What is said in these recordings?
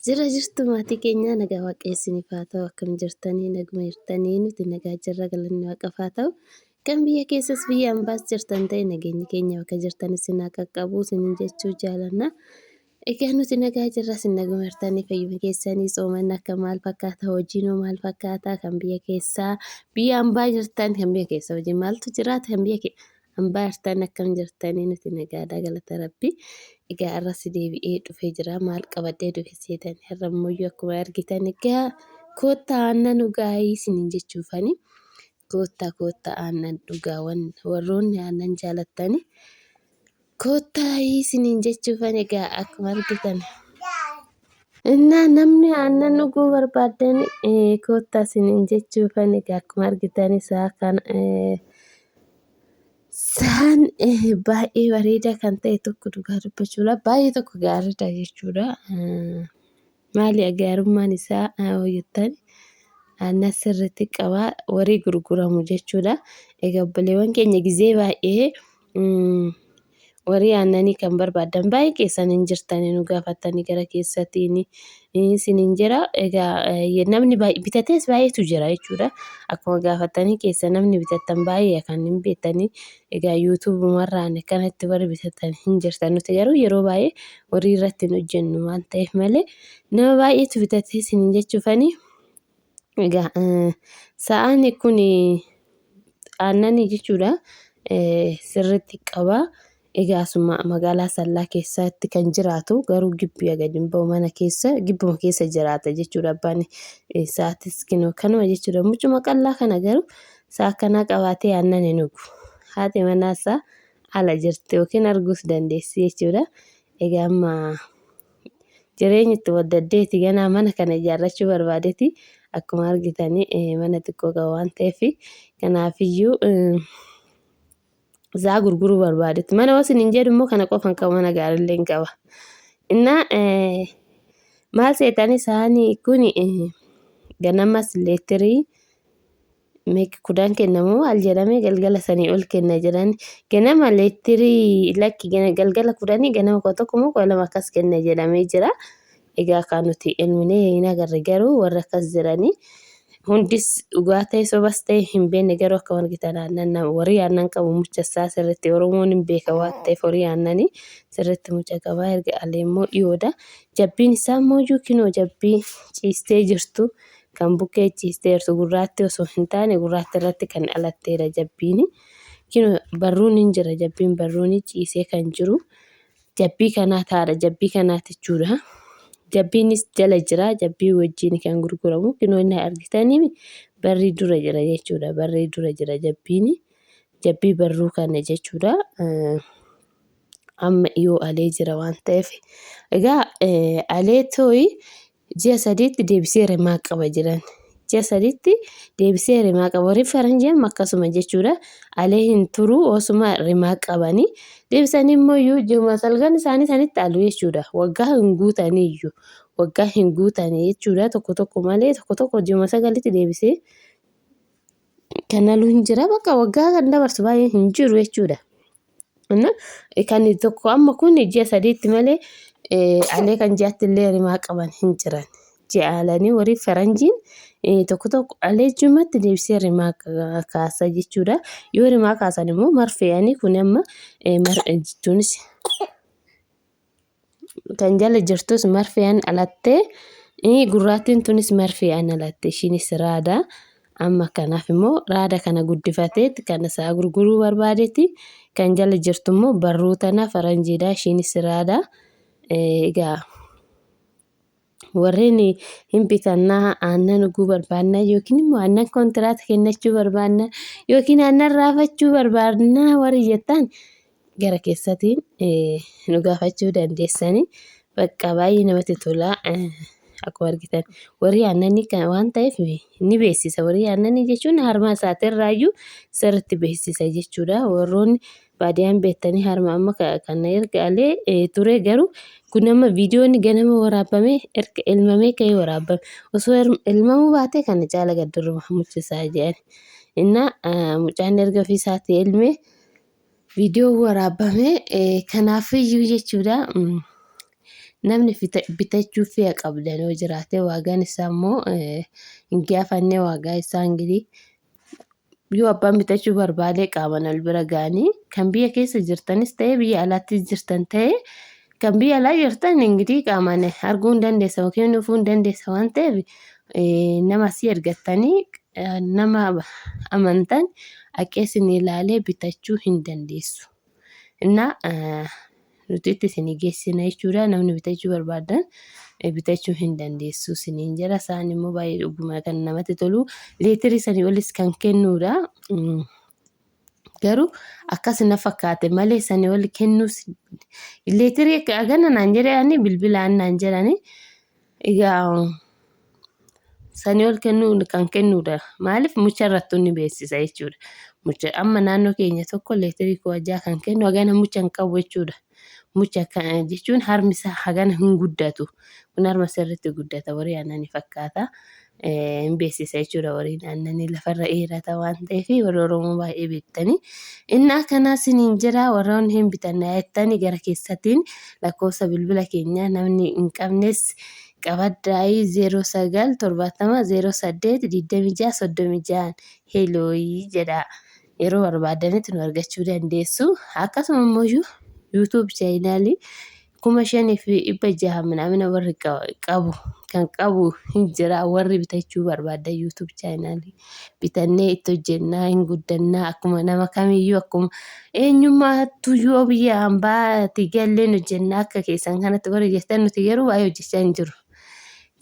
Jira jirtu maatii keenyaa nagaa waaqayyo isiniif haa ta'u. Akkam jirtanii naguma jirtanii nuti nagaa jirra galanni waaqaaf haa ta'u. Kan biyya keessas biyya ambaas jirtan ta'e nageenyi keenya bakka jirtan isin haa qaqqabu isiniin jechuu jaalanna. Egaa nuti nagaa jirra isin naguma jirtanii fayyuma keessanii soomanni akka maal fakkaata hojiin hoo maal fakkaata kan biyya keessaa biyya ambaa jirtan kan biyya keessa hojii maaltu jiraata kan biyya Hambaa jirtan akkam jirtanii nuti nagaadha galata rabbi. Egaa har'as deebi'ee dhufee jira maal qabadhee dhufe seetan har'a immoo akkuma argitan egaa koottaa aannan dhugaa isiniin jechuufani. Koottaa koottaa aannan dhugaa warroonni aannan jaalattani koottaa isiniin jechuufani egaa akkuma argitan. Innaa namni aannan dhuguu barbaaddan koottaa isiniin jechuufan egaa akkuma argitan isaa kana Sa'aan baay'ee bareedaa kan ta'e tokko dhugaa dubbachuudhaaf baay'ee tokko gaariidha jechuudha. Maali gaarummaan isaa yoo jettan aannan sirriitti qaba warii gurguramu jechuudha. Egaa obboleewwan keenya gizee baay'ee Warri aannanii kan barbaaddan baay'ee keessan hin jirtanii nu gaafattanii gara keessatiin isiniin jira. Egaa namni bitatees baay'eetu jira jechuudha. Akkuma gaafattanii keessa namni bitattan baay'ee kan hin beektanii. Egaa yuutuubumarraan akkanatti warri bitatan hin jirtan. Nuti garuu yeroo baay'ee horii irratti hin hojjennu waan ta'eef malee nama baay'eetu bitatee isiniin jechuufanii. Egaa sa'aan kun aannanii jechuudha sirriitti qaba. Egaa asuma magaalaa Asallaa keessatti kan jiraatu garuu gibbii gadi hin ba'u mana keessa gibbuma keessa jiraata jechuudha abbaan isaatis kinoo kanuma jechuudha. Mucuma qal'aa kana garuu sa'a akkanaa qabaatee aannan hin dhugu. Haati manaa isaa ala jirti yookiin arguus dandeessi jechuudha. Egaa amma jireenyi itti waddaddeeti ganaa mana kana ijaarrachuu barbaadeti akkuma argitanii mana xiqqoo qaba waan ta'eef kanaafiyyuu isaa gurguruu barbaadetti mana wasin hin jedhu immoo kana qofa hin qabu mana gaariillee hin qaba. Innaa maal seetanii saanii kun ganamas leetirii meeqa kudhan kennamu maal jedhamee galgala sanii ol kenna jedhan ganama leetirii lakki galgala kudhanii ganama 11 moo 12 akkas kenna jedhamee jira. Egaa kan nuti elminee hin agarre garuu warra akkas jedhanii hundis dhugaa ta'e sobas ta'e hin beekne garuu akka argitan aannan nama horii aannan qabu mucha isaa sirriitti Oromoon hin beeka waan ta'eef horii aannanii sirriitti mucha qaba erga alee immoo dhiyoodha. Jabbiin isaa immoo iyyuu kinoo jabbii ciistee jirtu kan bukkee ciisteertu gurraattii osoo hin taane gurraattii irratti kan dhalatteedha jabbiin. Kinoo barruun hin jira jabbiin barruun ciisee kan jiru jabbii kanaa taadha jabbii kanaati jechuudha. Jabbiinis jala jira jabbii wajjin kan gurguramu kinoo inni argitanii barrii dura jira jechuudha barrii dura jira jabbiin jabbii barruu kana jechuudha. Amma dhiyoo alee jira waan ta'eef egaa alee tooyi Ji'a sadiitti deebisee rimaa qaba jedhan. Ji'a sadiitti deebisee rimaa qaba. Warri faranjii amma akkasuma jechuudha. Alee hin turu osuma rimaa qabanii. Deebisanii immoo iyyuu ji'uma salgan isaanii sanitti alu jechuudha. Waggaa hin guutanii iyyuu. Waggaa hin guutanii jechuudha. Tokko tokko malee tokko tokko ji'uma sagalitti deebisee kan alu hin jira. Bakka waggaa kan dabarsu baay'ee hin jiru jechuudha. Kan tokko amma kun ji'a sadiitti malee alee kan ji'atti illee rimaa qaban hin jiran. Ji'a alanii warri faranjiin tokko tokko alee jumatti deebisee rimaa kaasa jechuudha. Yoo rimaa kaasan immoo marfe'anii kun amma jechuunis kan jala jirtus marfe'an alattee gurraattiin tunis marfe'an alatte ishiinis raada. Amma kanaaf immoo raada kana guddifateet kan isaa gurguruu barbaadeeti. Kan jala jirtu immoo barruu tana faranjiidha ishiinis raada. Egaa warreen hin bitannaa aannan dhuguu barbaannaa yookiin immoo aannan kontiraata kennachuu barbaannaa yookiin aannan raafachuu barbaannaa warri jettan gara keessatiin nu gaafachuu dandeessanii bakka baay'ee namatti tola. Akkuma argitan warri aannanii kan waan ta'eef ni beeksisa. Warri aannanii jechuun harma isaatirraayyuu sirriitti beeksisa jechuudha. Warroonni baadiyaan beektanii harma amma kana erga alee ture garuu kun amma viidiyoon ganama waraabame erga elmamee ka'ee waraabame osoo elmamuu baatee kana caala gadduruma muchisaa jedhan. Innaa mucaan erga ofii isaatii elmee viidiyoo waraabame kanaafiyyuu jechuudha. Namni bitachuu fe'a qabdan yoo jiraate waagaan isaa immoo hin gaafanne waagaa isaa ingirii yoo abbaan bitachuu barbaade qaamaan ol bira ga'anii kan biyya keessa jirtanis ta'e biyya alaattis jirtan ta'e kan biyya alaa jirtan ingirii qaamaan arguu hin dandeessa yookiin dhufuu hin dandeessa waan ta'eef nama asii ergattanii nama amantan haqee isin ilaalee bitachuu hin dandeessu. Innaa nuti itti isinii geessina jechuudha. Namni bitachuu barbaadan bitachuu hin dandeessu isiniin jedha. Isaan immoo baay'ee dhuguma kan namatti tolu. Leetirii sanii olis kan kennuudha. Garuu akkas na fakkaate malee sanii ol kennuus leetirii hagana naan jedhani bilbilaan naan jedhani. Egaa sanii ol kennuu kan kennuudha. Maaliif mucha irrattuu ni beeksisa jechuudha. Mucha amma naannoo keenya tokko leetirii 6000 kan kennu hagana mucha hin qabu jechuudha. Mucha jechuun harmi isaa hagana hin guddatu. Kun harma sirriitti guddata horii aannanii fakkaata. Hin beeksisa jechuudha horiin aannanii lafarra dheerata waan ta'eef warri Oromoo baay'ee beektanii. Inni akkanaa isiniin jira warroonni hin bitanna jettanii gara keessatiin lakkoofsa bilbila keenyaa namni hin qabnes qabaddaayii 09 70 08 26 36 helooyii jedha. Yeroo barbaadanitti nu argachuu dandeessu. Akkasuma immoo YouTube chaayinaalii 5600 minaamina warri qabu kan qabu hin jira warri bitachuu barbaadan YouTube chaayinaalii bitannee itti hojjennaa hin guddannaa akkuma nama kamiyyuu akkuma eenyummaattu yoo biyya hambaati galleen hojjennaa akka keessan kanatti warri jettan nuti garuu baay'ee hojjechaa hin jiru.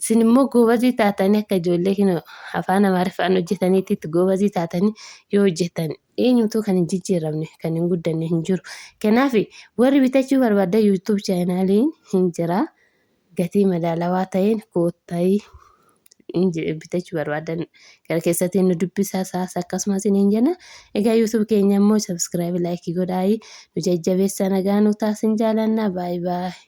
Isin immoo goobazii taatanii akka ijoollee kinoo afaan Amaariffaan hojjetaniitti goobazii taatanii yoo hojjetan eenyutu kan hin jijjiiramne kan hin guddanne hin jiru. Kanaaf warri bitachuu barbaadan YouTube chaayinaaliin hin jira. Gatii madaalawaa ta'een koottaayii bitachuu barbaadan gara keessatti nu dubbisaa saas akkasumas hin jenna. Egaa YouTube keenya immoo subscribe like godhaayi nu jajjabeessa nagaa nu taasin jaalannaa baay'ee baay'ee.